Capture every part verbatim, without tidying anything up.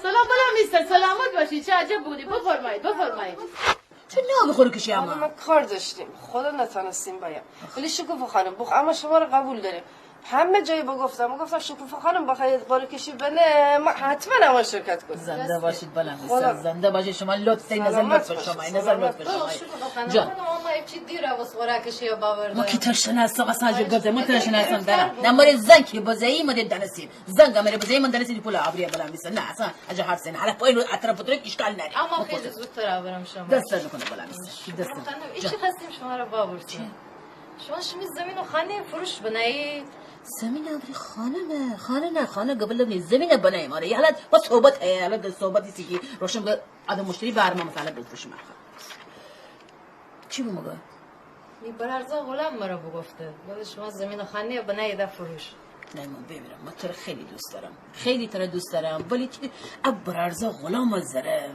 سلام، بلا می سر، سلامت باشید. چه عجب بودی؟ بفرمایید، بفرمایید. چه نوبه خوره کشی اما؟ من کار داشتیم، خدا نتانستیم بایم. ولی شکوفه خانم، بخ، اما شما رو قبول داریم. همه جایی بگفتم، بگفتم شکوفه خانم بخوای قرعه کشی بنه، ما حتماً اما شرکت کنیم. زنده باشید بلا می سر، زنده باشید. شما لطف، نظر لطف شما، نظر لطف شما. شکوفه خانم، جان. خانم، اما ایپچی دیر اوست قرعه کشی باورده. ما کی تشنه هستم، اصلاً جو گفته، ما تشنه هستم دارم. نمره زنگ کی بزه‌یی ما دیم دانستیم. زنگ مره بزه‌یی من دانستیم پول آبری بلا می سر. نه، اصلاً اجا حرف زنه. حالا پایین رو اتر پترک اشکال ناره. اما خیلی زودتر آورم شما. دست درد نکنه بلا می سر. دست درد نکنه. خانم، ایچی خواستیم شما را باورسیم. شما شمی زمین و خانه فروش بنایی؟ زمین آبری خانه نه، خانه نه، خانه قبول نی، زمین بنایی ماره. یه حالت با صحبت، یه حالت صحبتی سی کی روشن به آدم مشتری بر ما مثلاً بفروشیم آخه. چی بو مگه؟ می برارزا غلام مره بگفته، بگفته شما زمین و خانه بنایی ده فروش. نه، من بمیرم، من تو را خیلی دوست دارم، خیلی تو را دوست دارم، ولی که ا برارزا غلام زره،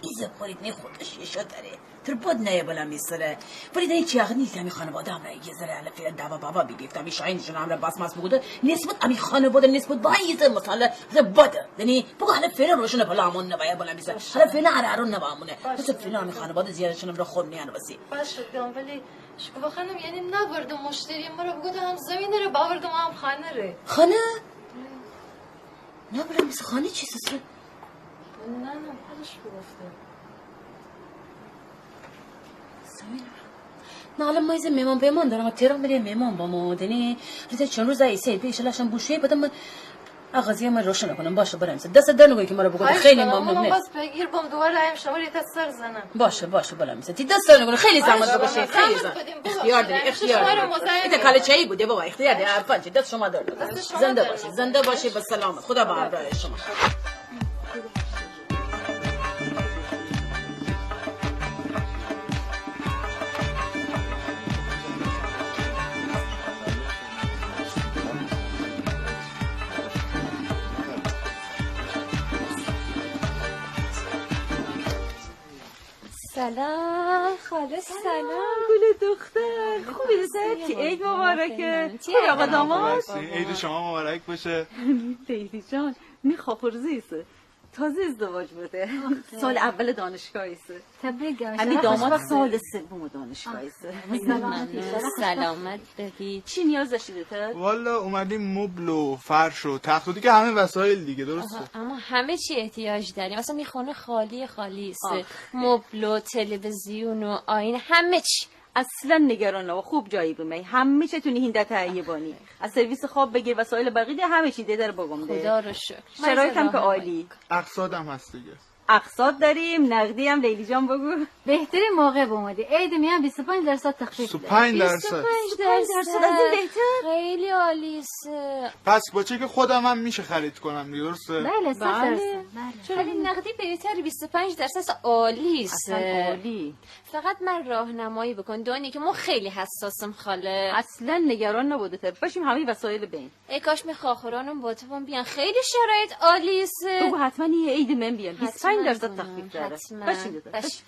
ایزه پولیت نی خودش یشو داره. تر بد نه بلا می سره. ولی دانی چی آخه نیست، همی خانواده همرا یه ذره حالا فعلاً دعوا باوا بیگیفته، همی شاهینشون همرا باس ماس بوگوده. نسبت همی خانواده، نسبت با ایزه مثلاً زه بده. دانی بگو حالا فعلاً روشن بلا امون نباید بلا می سر. حالا فعلاً هر هر نبامونه. مثلاً فعلاً همی خانواده زیادشون همرا خوب نیان وسی. باشه دام، ولی شکوفه خانم یعنی نبرده مشتری مره بگوده هم زمین ره باورده هم خانه ره. خانه؟ نه بلا می سر، خانه چی سسه؟ نه، نه، خودش بگفته. زمین. نه، حالا ما ایزه مهمان پیمان دارم، تهران مره مهمان بامو، دانی، ریته چند روز ایسه، بی ایشالا شم بوشویی، بعدم من ا قضیه من روشن کنم، باشه، برم. دست درد نکنه که مره بگفته، خیلی ممنون. باز پیگیر بام، دوباره ایم شما ریته سر زنم. باشه، باشه، بلا می سر. تی دست درد نکنه، خیلی زحمت بکشی، خیلی زحمت. اختیار داری، اختیار داری. ایتا کاله چایی بوده بابا، اختیار داری، حرفان چی، دست شما درد نکنه. زنده باشی، زنده باشی، به سلامت. خدا به همراه شما. سلام خاله، سلام. گل دختر، خوبی؟ عید مبارکه. خوبی آقا داماد؟ عید شما مبارک باشه. لیلی جان، می خواخورزی ایسه. تازه ازدواج بوده. سال اول دانشگاه ایسه. تبریک گم. همی داماد سال سوم دانشگاه ایسه. سلامت ببی. چی نیاز داشتی دوتا؟ والا اومدیم مبل و فرش و تخت و دیگه همه وسایل دیگه، درسته؟ اما همه چی احتیاج داریم. اصلاً می خونه خالی خالی ایسه. مبل و تلویزیون و آینه، همه چی. اصلاً نگران نوا، خوب جایی بمه‌یی. همه چی تونی هیندا تهیه بانی. از سرویس خواب بگیر، وسایل بقیه ده، همه چی ده در بگم ده. خدا رو شکر. شرایط هم که عالی. اقساط هم هست دیگه. اقساط داریم، نقدی هم. لیلی جان بگو. بهترین موقع بامدی. عید میان بیست و پنج درصد تخفیف داره. بیست و پنج درصد؟ بیست و پنج درصد، از این بهتر؟ خیلی عالی ایسه. پس با چک خودم هم می‌شه خرید کنم دیگه، درسته؟ بله، صد درصد. بله. چرا؟ ولی نقدی بهتر، بیست و پنج درصد عالی ایسه. اصلاً عالی. فقط مره راهنمایی بکن، دانی که ما خیلی حساسم خاله. اصلاً نگران نبو، بشیم همه وسایل بین. ای کاش می خواخورانم با تو هم بیان، خیلی شرایط عالی ایسه. بگو حتماً یه عید من بیان، بیست و پنج درصد تخفیف داره. حتماً. بشیم دوتا. بشیم.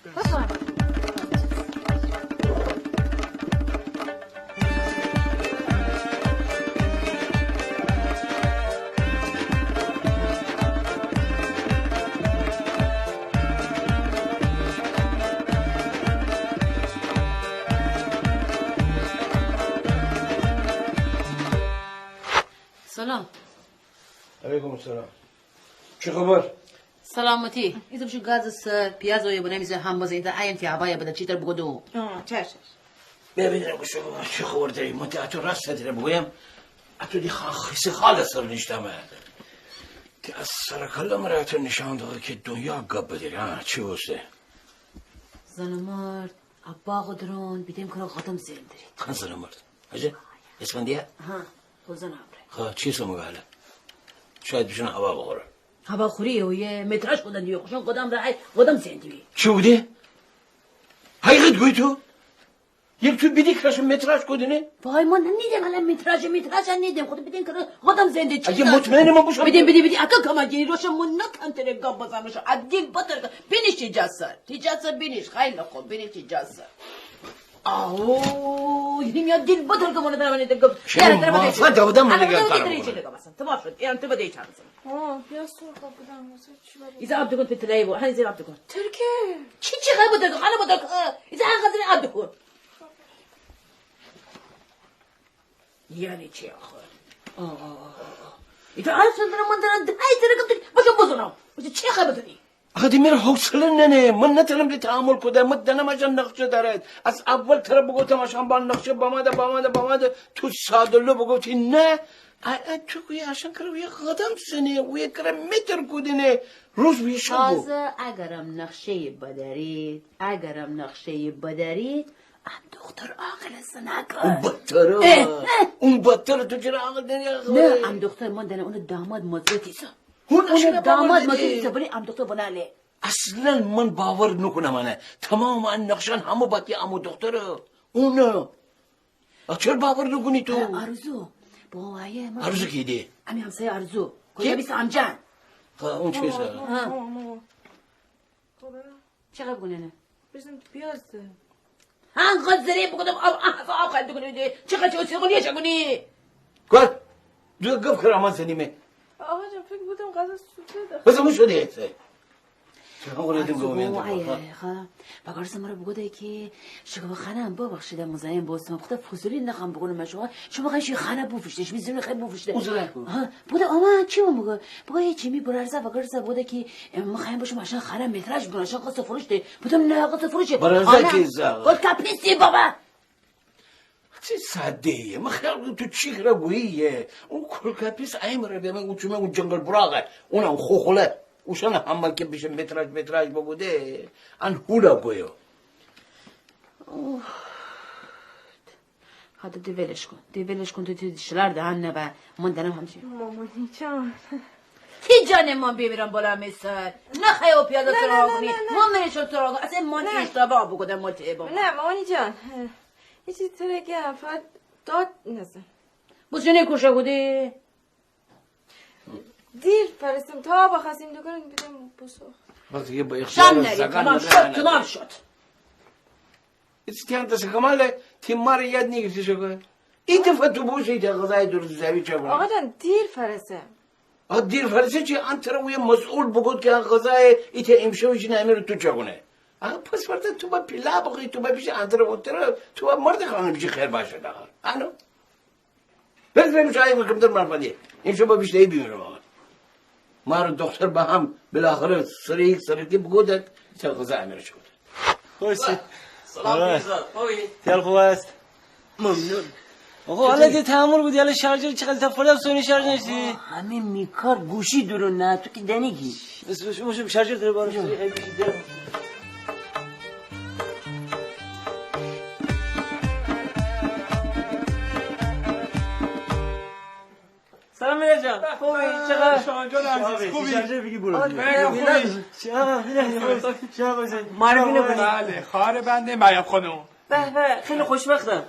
سلام. علیکم السلام. چی خبر؟ سلامتی. ایتا بشو گاز سر، پیاز اویه بنه، میزه هم بزه، ایتا ایم تی هوایه بده، چی تر بگودو. آه، چش، چش. ببینم گوشو بابا، چی خبر داری؟ من تی اتو راست تره بگویم، اتو دی خان خیسی خال سر نیشتمه. تی از سر کله مره اتو نشان داده که دنیا گب بداری، ها، چی بوسته؟ زن و مرد، ا باغ درون، بیدم کرا قدم زندری. کان زن و مرد؟ حاجی؟ اسفندیه؟ ها، خو زن امره. خو، چی سو مگه حالا؟ شاید بشون هوا بخوره. هوا خوری اویه، متراژ کودن دیو، خوشون قدم رای، قدم زندی. چی بودی؟ حقیقت گوی تو؟ یک تو بیدی کشم متراژ کودنه؟ وای، من نیدم، الان متراژ، متراژ نیدم. خود بیدین که قدم زنده چی؟ اگه مطمئنی من بوشم. بیدین، بیدین، بیدین، اکا کما گیری روشن من نکن تره گپ بزن روشن. ادیل بتر بینیش تی جا سر. تی جا سر بینیش، خیلی خوب، بینیش تی جا سر. آهو، یعنی میاد دیل بتر که من در من گپ. شما موافق بودم من گپ کنم. تمام شد، یعنی تو بده چند. آه، پیاز سرخ بودم، واسه چی بری؟ ایزه آب دوکون، پتلایی بو، هنی زیر آب دوکون. ترکه. چی، چی خیلی بترکه، خانه بترکه. ایزه هر قدر آب دوکون. یعنی چی آخه؟ آه، آه، آه، آه. ایتا اصلاً من درم دهی ترکم تو باشم بزنم. واسه چی خیلی بترکی؟ آخه دی مره حوصله ننه، من نتانم دی تحمل کودم، من دانم اشان نقشه دارد. از اول تره بگفتم اشان با نقشه بامده، بامده، بامده، تو ساده‌لو بگفتی نه. ا، ا، تو گویی اشان کره وی قدم زنه، وی کره متر کودنه، روز وی شب بو. تازه اگرم نقشه‌ای بدارید، اگرم نقشه‌ای بدارید، ام دختر عاقل است، نکن. اون بدتره. اه، اه. اون بدتره، تو چره عاقل داری آخه؟ نه، ام دختر من دانم اون داماد مزرتی سه. اون داماد مزرتی سه، ولی ام دختر بناله. اصلاً من باور نوکونم انه. تمام ان نقشان همه باتی امو دختره. اونه. آخه چره باور نوکونی تو؟ آرزو. بابا وایه، من آرزو کی ده؟ امی همسایه آرزو. کجا بیسه امجان؟ ها، اون چی سه؟ ها. چقدر بگونه نه؟ بزن تو پیاز ده. هنقدر زره بگودم، آب، آب، آب خیلی دوکونی ده. چقدر چه وسی کنی، چه کنی؟ گل. دو گپ کرا من زنیمه. آقا جان، فکر بودم غذا سوخته ده. بزن اون شده ایسه. چه هم قول دیم گومین ده. آیه، خا. بگرسه مره بگوده کی شکوه خانه هم ببخشید، مزاحم بوستم. خدا فضولی نخوام بگونم شما. شما خیلی خانه بوفشته، شما زمین خیلی بوفشته. اوزره کو. ها، بوده آما چی مو بگو؟ بگو هیچی، می برارزا بگرسه بوده کی، ام، مخایم بشم اشان خانه متراژ بگونم، اشان قصه فروش ده. بودم نه قصه فروشه. برارزا کی زا؟ گل کپیسی بابا. چی ساده‌ایه؟ من خیال کودم تو چی کرا گوییه. اون کلکپیس ایمره به من اوچومه اون جنگل براغه. اونم خوخوله. اوشان هم که بشه متراژ متراژ بگوده. ان هولا گویو. اوه. حتی دی ولش کن. دی ولش کن، تو تی دیشلار دهن نبه. من دانم همچی. مامانی جان. تی جان من بیمیرم بالا می سر. نخوای او پیازه سراغ کنی. من می‌رم سراغ. اصلاً من اشتباه بوکودم، من تی بابا. نه، مامانی جان. هیچی تره گم، فقط داد نزن. بو چنه کوشه بودی؟ دیر فارستم، تا بخواستیم دوکونم بیدم بوسوخت. بس یه با اختیار زگان نره. تمام شد، تمام شد. ایتیان دست کماله، تی مار یاد نیگیرتی شکوه. ایته فتو بوسه، ایته غذای درست زاوی چه کنه. آقا جان، دیر فارسه. آ، دیر فارسه چی؟ ان تره وی مسئول بگود کی ان غذای ایته امشب ایچی نمیره تو چه کنه. آقا پس فردا تو با پیلا بخوری، تو با بیشی ان تره و تره، تو با مرد خانه بیشی خیر باشه داخل. انو. بس بریم شاید کمتر مرفدی. امشب با بیشتری بیمیرم آقا. مار و دختر با هم بالاخره سر یک سر کی بگودک، ایته غذا امیره شود. خوشی. سلام پیرزاد، خوبی؟ تیال خوب است. ممنون. آقا، حالا دی تحمل بودی، حالا شارژر چقدر تا فردم سونی شارژ نشتی؟ همین میکار گوشی درون نه، تو که دنیگی. بس، بس، بس، شارژر داره بارو. سلام میلاد جان، خوبی؟ چقدر؟ شاهان جان عزیز، خوبی؟ شارژر بگی برو. آه، میلاد. خوبی؟ شما، میلاد، شما باشید. معرفی نکنید. بله، خواهر بنده مریم خانم. به به، خیلی خوشبختم.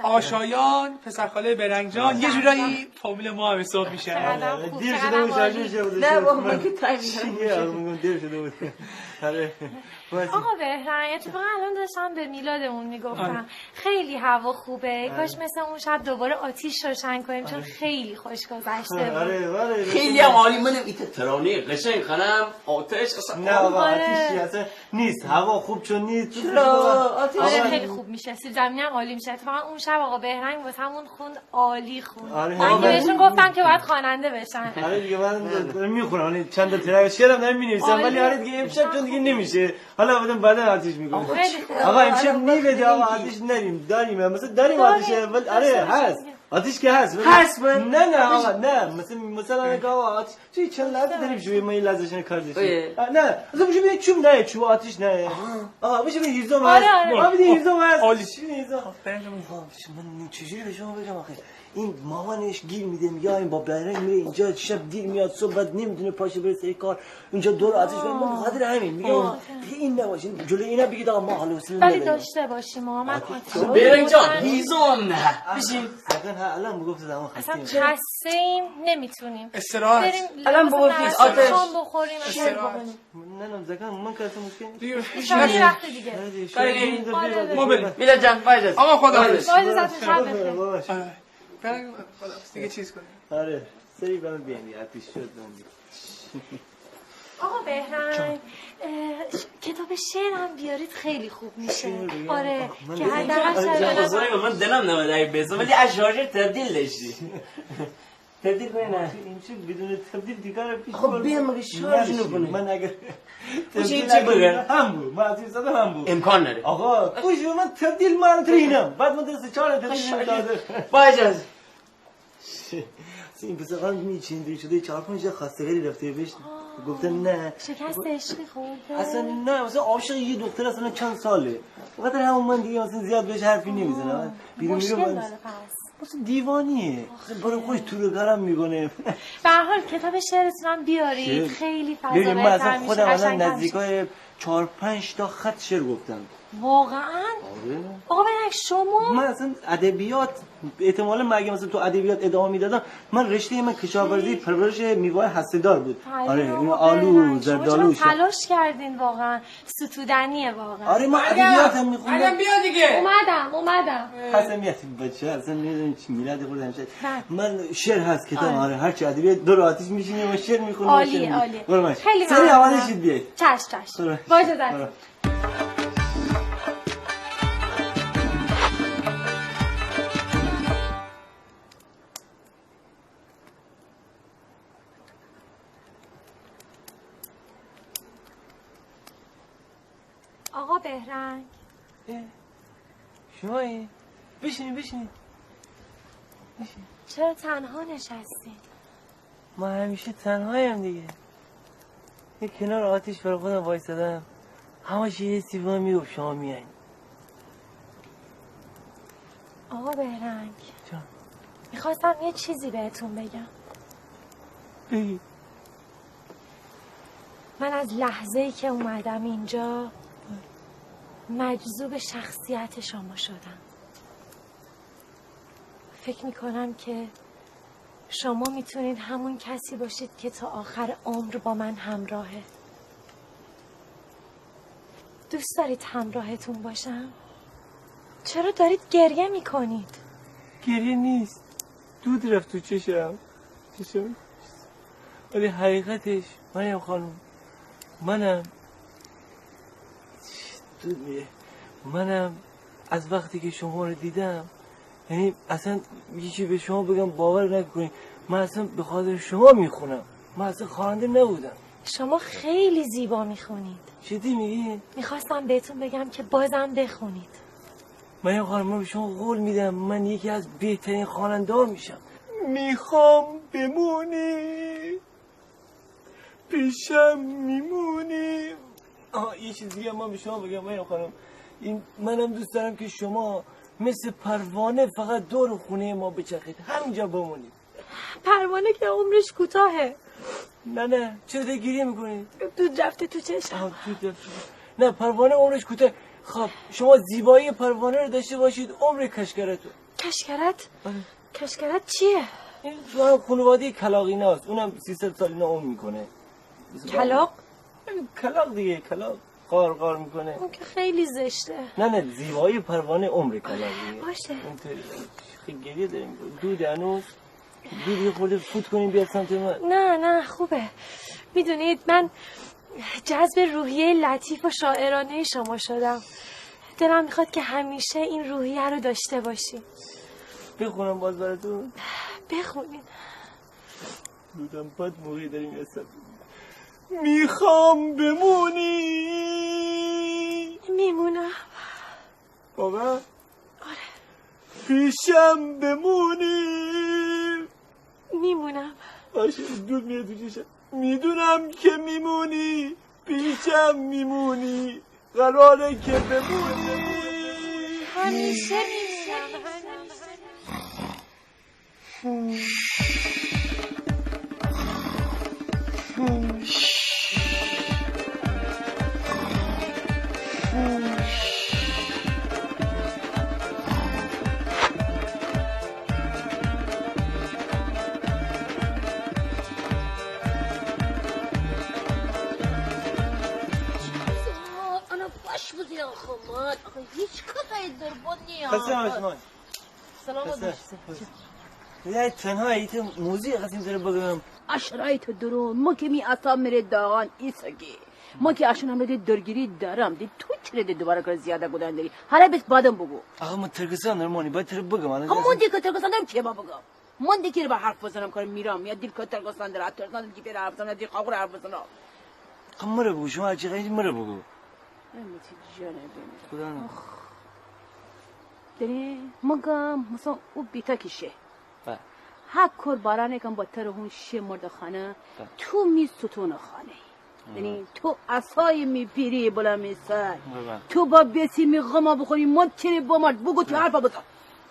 آشایان، پسرخاله بهرنگ جان، یه جورایی فامیل ما هم حساب می‌شه. چقدر خوب، دیر شده بود، شارژر شده بود. نه بابا، من که تایم دارم. دیر شده بود. آره. آقا بهرنگ، اتفاقاً الان داشتم به میلادمون می‌گفتم. آره. خیلی هوا خوبه. آره. کاش مثل اون شب دوباره آتیش روشن کنیم، چون خیلی خوش گذشته بود. آره، آره. خیلی هم عالی. منم ایته ترانهٔ قشنگ خوانم، آتش اصلاً. نه بابا، آتیشی اصلاً نیست. هوا خوب چون نیست. چرا؟ آتیش. آره، خیلی خوب می‌شه. سیب زمینی هم عالی می‌شه. اتفاقاً اون شب آقا بهرنگ واسمون خوند، عالی خوند. آره. من که بهشون گفتم که باید خواننده بشن. آره دیگه، من دارم می‌خونم. یعنی چند تا ترک شعرم دارم می‌نویسم، ولی آره دیگه امشب چون دیگه نمیشه. حالا آدم بعداً آتیش می‌کنه. خیلی خوب. آقا، امشب نیبه ده، آقا، آتیش نریم. داریم، مثلاً داریم آتیش، ولی آره، هست. آتیش که هست، ولی هست، ولی نه، نه، آقا، نه. مثلاً، مثلاً، آقا، آتیش، چی، چند لحظه داریم شوی، ما یه لحظه شنه کار داشتیم. آه، نه، از اون شوی چوب نه، چوب آتیش نه. آقا، بشه به هیزم هست. آره، آره. آقا، بده هیزم هست. عالی. چی هیزم؟ خب، برنج من. آقا، من چجوری به شما بگم آخه؟ این مامانش گیر می‌ده، میگه این با بهرنگ میره اینجا، شب دیر میاد، صبح بعد نمی‌تونه پاشه بره سر کار، اینجا دور آتیش کنه. من بخاطر همین میگم، آه. دیگه این نباشه، جلوی اینا بگید آقا ما حال و حوصله نداریم. ولی داشته باشیم، آقا، من آتیش. بهرنگ جان، هیزم نه. بشین. دقیقاً الان می‌گفت زمان اصلاً خسته‌ایم. خسته‌ایم، نمی‌تونیم. استراحت. بریم الان بگفتید آتش. شام بخوریم، استراحت. نه، نه، دقیقاً من که اصلاً مشکل نیست. دیگه. شاید یه وقت دیگه. آره، شاید یه وقت دیگه. ما بریم. میلاد جان، با اجازه. آقا خدا حافظ. با اجازه‌تون، شب بخیر. آره. بریم، خدا حافظ. دیگه چیز کنیم. آره. سری بهم بیانی، آتیش شد بهم بیانی. آقا بهرنگ، اه، ش-، کتاب شعرم بیارید، خیلی خوب می‌شه. شعر بیارم؟ آره، آه، من که حداقل شاید آره، من دلم نمیاد اگه بیسم، ولی از شارژر تبدیل داشتی. تبدیل کنی نه؟ این چی بدون تبدیل دیگه پیش خب، بیا مگه شارژ نکنی؟ من اگه تبدیل چی بگم؟ هم بو، من از این زدم هم بو. امکان نره. آقا، گوش به من، تبدیل من ترینم. بعد من دست چهار تبدیل داده. با اجازه. این پسر خانم می چندری شده، چهار پنج تا خواستگاری رفته بهش. آه. گفتن نه. شکست عشقی خورده. اصلاً نه، مثلاً عاشق یه دختر اصلاً چند ساله. بخاطر همون من دیگه مثلاً زیاد بهش حرفی نمیزنم. آه. بیرون مشکل میره داره پس. مثلاً دیوانیه. آخه. برای خودش تور و گرم می‌کنه. به هر حال کتاب شعرتون هم بیارید. شعر؟ خیلی فضا بهتر می‌شه، قشنگ‌تر می‌شه. ببین، من اصلاً خودم الان نزدیکای چهار پنج تا خط شعر گفتم. واقعاً؟ آره. آقا بهرنگ، شما؟ من اصلاً ادبیات، احتمالاً من اگه مثلاً تو ادبیات ادامه می‌دادم، من رشتهٔ من کشاورزی، پرورش میوه‌های هسته‌دار بود. آره، این آلو، زردآلو، شما چقدر تلاش کردین واقعاً. ستودنیه واقعاً. آره، من ادبیات هم می‌خوندم. مریم، بیا دیگه. اومدم، اومدم. حسن میاد بچه، اصلاً نمی‌دونم چی میلاد خود همیشه. بله. من شعر هست کتاب، آره. آره، هر چی ادبیات دور آتیش می‌شینی و شعر می‌خونی و شعر می‌خونی. عالی، عالی. برو باشه. خیلی ممنونم. سریع آماده شید بیاید. چشم، چشم. برو. با اجازه‌تون. برو. آقا بهرنگ. اه، شمایی؟ بشینید، بشینید. بشینید. چرا تنها نشستین؟ من همیشه تنهایم دیگه. یه کنار آتیش برای خودم وایسادم. همش یه حسی به من می‌گفت شما میایین. آقا بهرنگ. جان. می‌خواستم یه چیزی بهتون بگم. بگی. من از لحظه‌ای که اومدم اینجا، مجذوب شخصیت شما شدم. فکر می‌کنم که شما می‌تونید همون کسی باشید که تا آخر عمر با من همراهه. دوست دارید همراهتون باشم؟ چرا دارید گریه می‌کنید؟ گریه نیست. دود رفت تو چشم. چشم. ولی حقیقتش، مریم خانم، منم، دود می‌ره. منم از وقتی که شما رو دیدم، یعنی اصلاً یه چی به شما بگم باور نکنید، من اصلاً به خاطر شما می‌خونم، من اصلاً خواننده نبودم. شما خیلی زیبا می‌خونید. جدی می‌گی؟ می‌خواستم بهتون بگم که بازم بخونید. مریم خانم، من به شما قول می‌دم من یکی از بهترین خواننده‌ها می‌شم. می‌خوام بمونی. پیشم میمونی. آها، یه چیز دیگه من به شما بگم، مریم خانم. این، منم دوست دارم که شما مثل پروانه فقط دور خونهٔ ما بچرخید، همینجا بمونید. پروانه که عمرش کوتاهه. نه، نه، چرا داری گریه می‌کنی؟ دود رفته تو چشم. آها، دود رفته. نه، پروانه عمرش کوتاه. خب، شما زیبایی پروانه رو داشته باشید، عمر کشکرتو. کشکرت؟ آره. کشکرت چیه؟ این تو هم خانوادهٔ کلاغیناست. اونم سیصد سال اینا عمر می‌کنه. کلاغ؟ این کلاغ دیگه، کلاغ. قار قار می‌کنه. اون که خیلی زشته. نه، نه، زیبایی پروانه عمر کلاغ دیگه. باشه. اینطوری. خیلی گریه داریم. دود هنوز. دود یه خورده فوت کنیم بیاد سمت من. نه، نه، خوبه. می‌دونید من جذب روحیهٔ لطیف و شاعرانهٔ شما شدم. دلم می‌خواد که همیشه این روحیه رو داشته باشیم. بخونم باز براتون؟ بخونین. دودم بد موقعی داریم یه سر. می‌خوام بمونی. میمونم. واقعاً؟ آره. پیشم بمونی. میمونم. باشه، دود میاد تو چشم. می‌دونم که میمونی، پیشم میمونی، قراره که بمونی. همیشه میمونم. آنا باش بودی آخه مات. آخه هیچ کس ایت در بود نی. خسته نباشید مامان. سلامت باشی. یه تنها ایته موضوع خواستیم تره بگم. اشرای تو درون، ما که می اعصاب مره داغان ایسه کی. ما که اشان همره ده درگیری دارم، ده تو چره ده دوباره کار زیاده کودن دری؟ حالا بس بعدم بگو. آخه من ترکستان دارم، مانی باید تره بگم. الان خب من ده که ترکستان دارم، چه با بگم؟ من ده کی ره با حرف بزنم، کار میرم، یا دیل که ترکستان دره، ترکستان ده کی پئر حرف بزنم، دیل خاخور حرف بزنم. خب مره بگو، شما هرچی خواهید مره بگو. ای متی جانه بیمیرم. خدا نه. آخ. دنی مگم مثلا او بیتا کی شه. بله. هر کور بارانه کم با تر هون شه مرد خانه. بله. تو می ستون خانه. یعنی تو عصای می پیری بلا می سر. بله. تو با بیسی می غما بخوری، من چره بمرد؟ بگو تو حرفا بزن.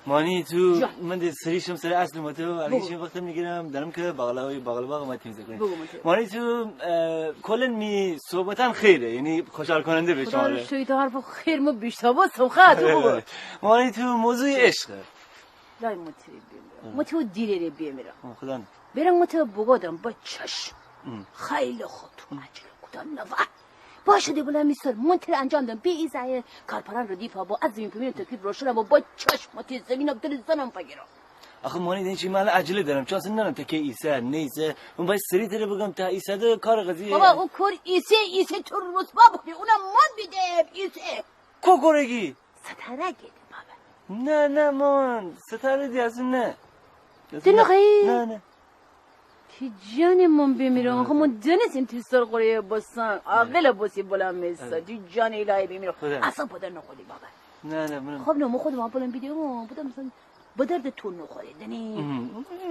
مانی تو، جان. من ده سریشم سر اصل متو، الان بگو. هیچ وقتم نگیرم، دارم که باقلا، باقلا باغ ما تمیز کنیم. بگو متو. مانی تو، اه، کلاً می صحبتان خیره، یعنی خوشحال کننده به شما. خدا رو شکر تو حرف خیر مو بیشتاوستم، خا تو بگو. مانی تو موضوع عشقه. لای متی بیمیرم. متی و دیره ره بیمیرم. خدا نه. برم متی بگودم با چشم. خیلی خوب تو عجله کودن نوا. باشه ده بلا می سر، من تره انجام دم. بی ایزای کارپران ردیفا با، از زمین پمین تکلیف روشنه با، با چشم متی زمینم تره زنم فگیرم. آخه مانی دین چی، من عجله دارم، چون اصلاً ننم تا کی ایسه نیسه. من باید سری تره بگم تا ایسه ده کار قضیه. بابا او کور ایسه، ایسه تو رسوا بکنی، اونم من بیدم ایسه. کو کورگی؟ ستاره گیدی بابا. نه، نه مامان، ستاره دی از اون نه. تو نخوایی؟ نه، نه. تی جان من بیمیرم، آخه من دانستم تی سر قوره بسان، عاقل بسی بلا می سر، تی جان الهی بیمیرم. اصلاً پدر نخوری بابا. نه، نه، من خب نه، من خودم بلم بیدم، بودم مثلاً به درد تو نخوره، دنی.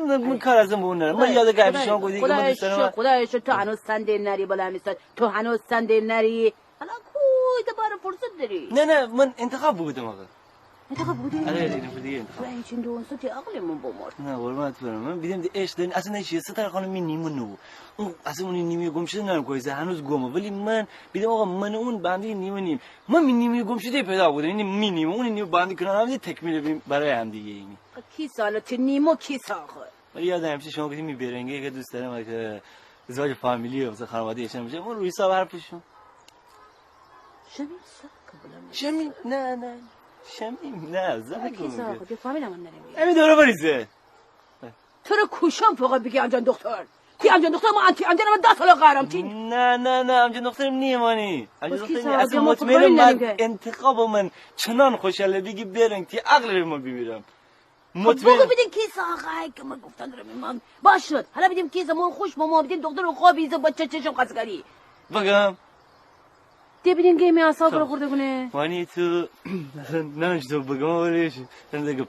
من کار ازم به اون نرم. من یاد گرم شما گودی که من دوست دارم. خدا شکر، خدا شکر، تو هنوز سنده نری بلا می سر، تو هنوز سنده نری. حالا کوی دوباره فرصت دری؟ نه، نه، من انتخاب بودم آقا. انتخاب بودی؟ آره، آره، اینو دیگه انتخاب. وای، چند دو انصافی عقل من بمرد. نه، قربانت برم. من بیدم ده عشق دارین. اصلاً نه چیه، ستاره خانم می نیمه نو. اون اصلاً اون نیمه گم شده نرم کویسه، هنوز گمه. ولی من بیدم آقا، من اون بندی نیمه نیم. من می نیمه گم شده پیدا بودم. یعنی می نیمه، اون نیمه بندی کنار هم دیگه تکمیل بیم برای هم دیگه اینی. خب کی ساله تو نیمه کی ساخه؟ ولی یاد همیشه شما گفتین می بیرنگی که دوست دارم که ازدواج فامیلی و مثلاً خانواده ایشان بشه. اون روی حساب حرفشون. شمیم ساکه بلا می سر. شمیم، نه، نه. شمیم، نه، زن کی ساکه؟ تو فامیل من نریم. امی دوره بریزه. تو ره کوشم فقط بگی آمجان دختر. کی آمجان دختر؟ ما آنتی آمجان من ده سال قهرم تین. نه، نه، نه، آمجان دخترم نیه مانی. آمجان دخترم نیه. اصلاً مطمئنم من انتخاب من چنان خوشحاله بیگی بیرنگ تی عقل ره من بیمیرم. مطمئن. بگو بیدین کی ساخه که من گفتن دارم من. باش شد. حالا بیدین کی زمان خوش ما، ما بیدین دختر و خوابی زه بچه چشم خواستگاری. بگم. ده بیدین کی می اعصاب رو خورده کنه. وانی تو، نه چی تو بگم ولی چی؟ من بگم.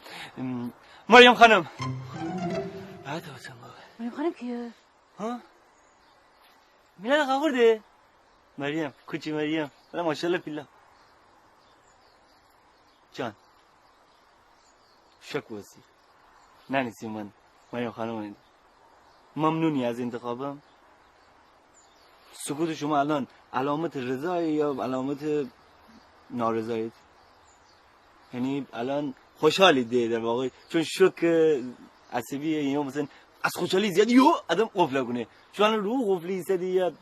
مریم خانم. بعد واسم بابا. مریم خانم کیه؟ ها؟ میلاد خاخور ده. مریم، کوچی مریم. حالا ماشاءالله پیلا. جان. شک وسی. ننیسی من مریم خانم. ممنونی از انتخابم؟ سکوت شما الان علامت رضایه یا علامت نارضایت؟ یعنی الان خوشحالی ده در واقع، چون شوک، عصبی یا مثلاً از خوشحالی زیاد یو آدم قفل کنه. شما الان رو قفلی ایسادی یا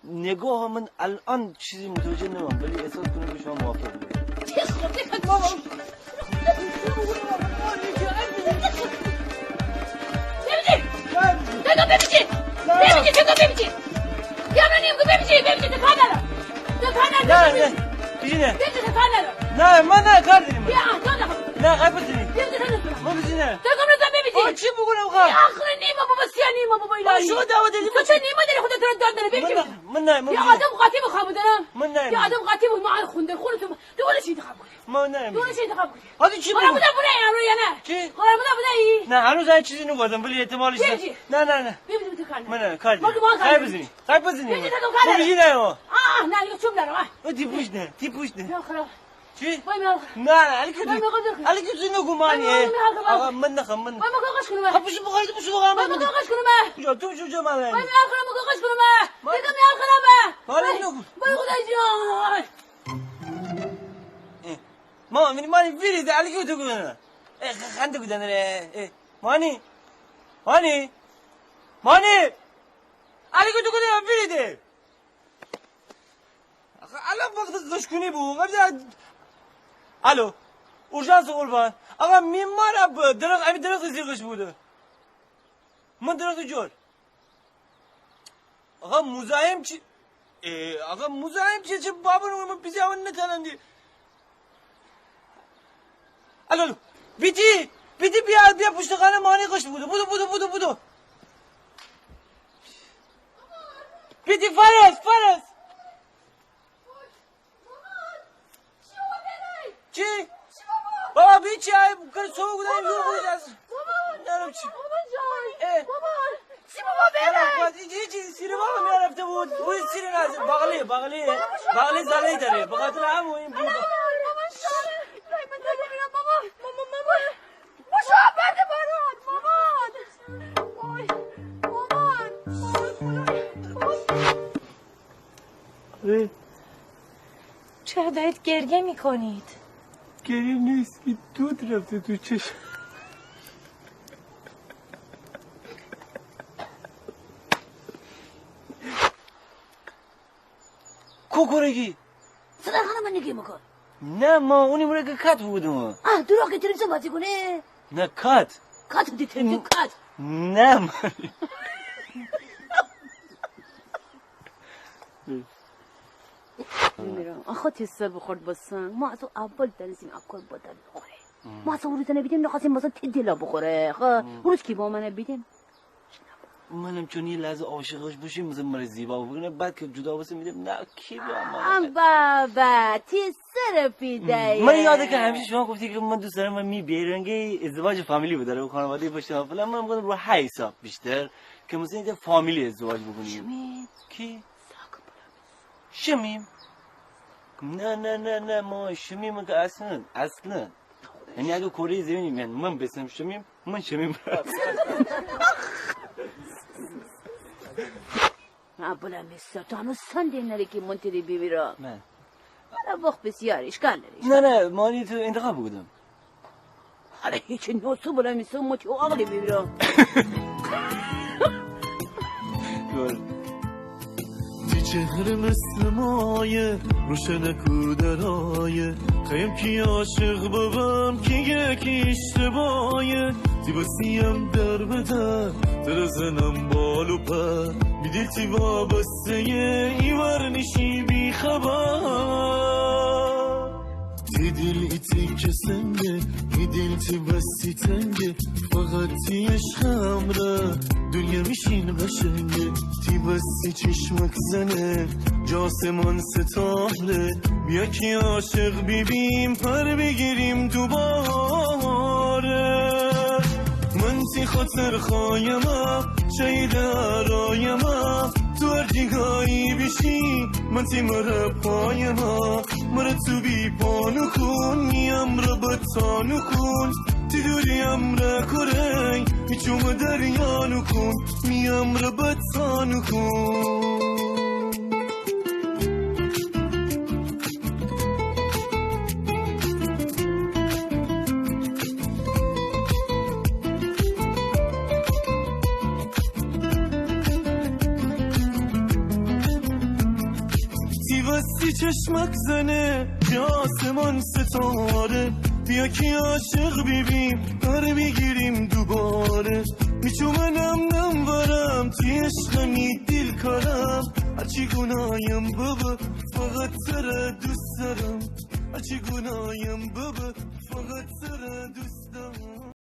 نگاه من الان چیزی متوجه نمیم، ولی احساس کنم که شما موافق بودید. چی خورده کن بابا؟ ببینی! بگو ببینی! ببینی! بگو ببینی! بیا من نیم گو ببینی! ببینی! تو کار دارم! تو کار دارم! نه، نه. بیجی نه. ببینی! تو کار دارم! نه، من نه کار دارم. بیا، تو نه. نه، خیلی بزنی. ببینی! تو نه. من بیجی نه. تو گم نزن ببینی! آه، چی بگونم خب؟ بیا، آخر نیمه بابا، سیا نیمه بابا، الهی. شما دعوت دادی. تو چه نیمه داری؟ خدا تو را داد داره. ببینی! من نه، من نه. بیا، آدم قاطی بخواب دارم. من نه. بیا، آدم قاطی بود، ما خون در خون تو. تو ولی چی انتخاب کنی؟ ما نه. تو ولی چی انتخاب کنی؟ حالا چی بگو؟ بوده، بوده، امرو یا نه؟ چی؟ بوده، بوده ای؟ نه، هنوز هیچ چیزی نگفتم، ولی احتمالش هست. نه، نه، نه. ببینیم تو کار نه. من نه، کار دارم. ما که ما کار داریم. بزنی. خیلی بزنی. ببینیم تو کار دارم. بیجی نه. آه، نه، یه چوب دارم، آه. تی پوش نه، تی پوش نه. یا خراب. چی؟ وای، من نه، نه، علی که تو، علی که تو نگو مانی. آقا، من نخم، من. وای، من کاغذ کنم. خب، بشو بخوری، بشو بخوری. وای، من کاغذ کنم. کجا؟ تو بشو کجا، مالی؟ وای، من کاغذ کنم. دیگه من کاغذ کنم. مالی نگو. وای، خدای جان. اه. ما، من، مانی ویری ده، علی که تو کنه. اه، خ-، خنده کودن ره. اه، مانی. مانی. مانی. علی که تو کنه، ویری ده. آخه الان وقت قشقونی بو. الو. اورژانس قربان. آقا، میم مار اب درخت، امی درخت زیر غش بوده. من درخت جور. آقا مزاحم چی؟ اه، آقا مزاحم چی؟ چه بابا رو من پیزی اون نتانم دی. الو، الو. بیتی، بیتی بیا، بیا پشت خانه مانی غش بوده. بودو، بودو، بودو، بودو. بیتی فارس، فارس. چی؟ بابا، بی چی؟ آی کر سو گودن یور بود از. نرم چی؟ بابا جان. اه. بابا. چی بابا بره؟ بابا، هیچ، هیچ، سیری بابا می‌رفته بود. او سیری نازی. بغلی، بغلی. بغلی زنی داره. بخاطر هم این بود. بابا، بابا، بابا. بشو، برده باران. بابا. وای. بابا. وای، خدایا. بابا. آره. چرا دارید گریه می‌کنید؟ گریه نیست که، دود رفته تو چشم. کوکورگی. صدای خانم نگی مکن. نه، ما اونی مره که کات بودم. آه، دروغ که تلویزیون بازی کنه. نه، کات. کات دی تلویزیون، کات. نه، ما. می‌میرم. آخه تی سر بخورد بسن. ما از او اول دانستیم اکر بدن بخوره. ما از او روز نبیدیم، نخواستیم مثلاً تی دلا بخوره. خب، او روز کی با من بیدیم. منم چون یه لحظه عاشقش بشیم، مثلاً مره زیبا بکنه، بعد که جدا بسه می‌دیم، نه، کی با من؟ ام بابا، تی سر پیدایه. من یاده که همیشه شما گفتی که من دوست دارم من می بیرنگی ازدواج فامیلی بداره و خانواده پشت من فلان، من گفتم رو هی حساب بیشتر که مثلاً یه فامیلی ازدواج بکنیم. شمیم. کی؟ شمیم؟ نه، نه، نه، نه، ما شمیم که اصلاً، اصلاً. یعنی اگه کره زمینی من، من بسم شمیم، من شمیم. نه، بلا می سر، تو هنوز سن دی نری که من تری بیمیرم. نه. حالا وقت بسیار، اشکال نره. نه، نه، مانی تو انتخاب بودم. آره، هیچ نوسو بلا می سر، من تی عقلی بیمیرم. تی چهره مثل مایه، روشنک و درایه. خیم کی عاشق ببم، کی گه کی اشتبایه. تی بسیم در به در، تره زنم بال و پر. بی دیل تی وابسته یه، ایور نیشی بی خبر. تی دیل ای تیکه سنگه، ای دیل تی بسی تنگه، فقط تی عشق امره دنیا میشین قشنگه. تی بسی چشمک زنه، جا آسمان ستاره. بیا کی عاشق بیبیم، پر بیگیریم دوباره. من تی خاطر خایمه، شهید رایمه، تو هر جیگایی بیشی، من تی مره پایمه. مره تو بی پا نوکون، می امره به تا نوکون. تی دوری امره کره، می چومه دریا نوکون، می امره به تا نوکون. تی وستی چشمک زنه، جا آسمان ستاره. بیا کی عاشق بیبیم، پر بیگیریم دوباره. می چومه نم نم ورم، تی عشق می دیل کارم. هرچی گونایم ببه، فقط تره دوست دارم. هرچی گونایم ببه،